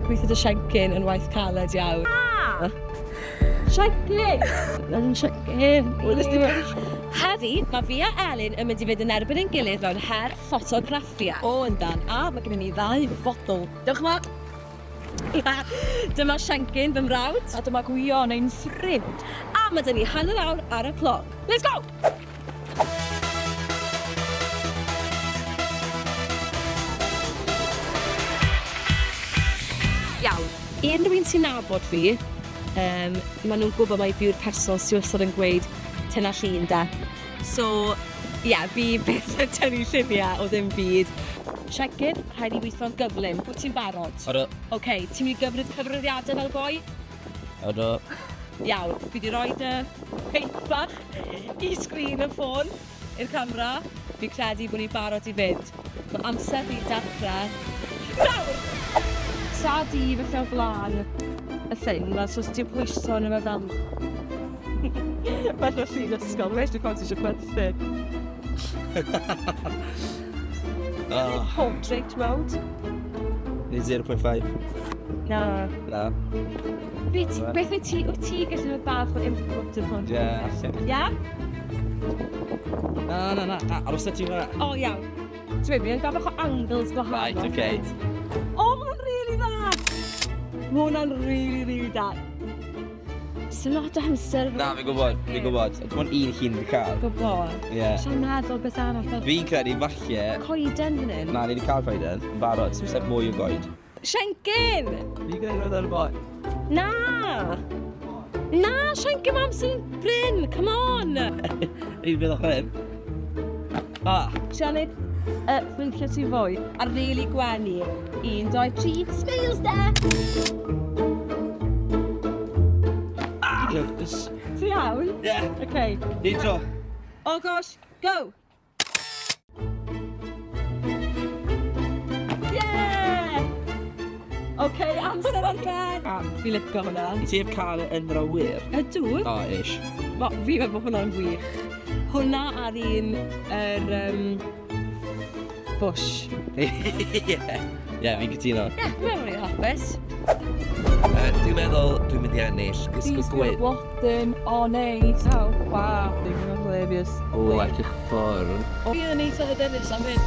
Gweithio 'da Siencyn yn waith caled iawn. Ah! Siencyn! Yn Siencyn! Heddi, mae fi a Elin yn mynd i fynd yn erbyn ein gilydd mewn her ffotograffiaeth. O, yndan. A mae gennym ni ddau fodel. Diolch yn fawr. Dyma Siencyn, fy mrawd. A dyma Gwion, ein ffrind. A mae 'da ni hanner awr ar y cloc. Let's go! Iawn, i unrhyw un sy'n nabod fi, um, maen nhw'n gwybod mai fi yw'r person sy'n wastad yn gweud tynna llun da. So, ie, yeah, fi byth yn tynnu lluniau o ddim byd. Siegyn, rhaid i weithio'n gyflym. Wyt ti'n barod? Ydw. Oce, okay, ti'n mynd i gyfrif cyfrifiadau fel boi? Ydw. Iawn, fi 'di rhoi dy peint bach i sgrin y ffôn i'r camera. Fi'n credu bod ni'n barod i fynd. Mae amser fi dechrau nawr! Sa di falle o flaen y thing, fel so ti'n pwyso arno fe fel... Fel y llun ysgol, fe eisiau codi eisiau chwerthin. Oh. Portrait mode. Neu 0.5. Na. Na. Beth, beth wyt ti, wyt ti gallu rhoi bach o input i'r hwn? Ie, allan. Ie? Na, na, na, na, aros ti fyna. O, iawn. Ti'n meddwl, fi'n gael bach o angles gwahanol. Right, okay. O, ma' hwnna'n rili dda! Ma' hwnna'n rili, rili da. Sy'n lot o amser. Na, fi'n gwybod, fi'n gwybod. Dim ond un llun fi'n cael. Gwybod. Ie. Yeah. Sa'n meddwl beth arall. Fi'n credu falle... Coeden fan hyn. Na, ni wedi cael coeden. Yn barod, sy'n mwy o goed. Siencyn! Fi'n credu roedd ar y boi. Na! Na, Siencyn, mae amser yn brin, come on! Un fydd o'ch hyn. Ah! Sianed, uh, fi'n ti fwy, a really gwenu. Un, doi, tri, smiles da! Ah! Ti iawn? Yeah. Okay. Un tro. Oh gosh, go! Yeah! Ok, amser ar ben. Fi licio hwnna. I ti heb cael e yn yr awyr? Ydw. O, ish. Ma, fi meddwl bod hwnna'n wych. Hwnna ar un yr um, bush. Ie. Ie, fi'n cytuno. Ie, yeah, mae'n rili hapus. Dwi'n meddwl dwi'n mynd i ennill. Gwisgo gwyn. Blodyn o neis. Oh, wow. Dwi'n hilarious. O, edrych ffwrdd. Fi yn eitha hyderus am hyn.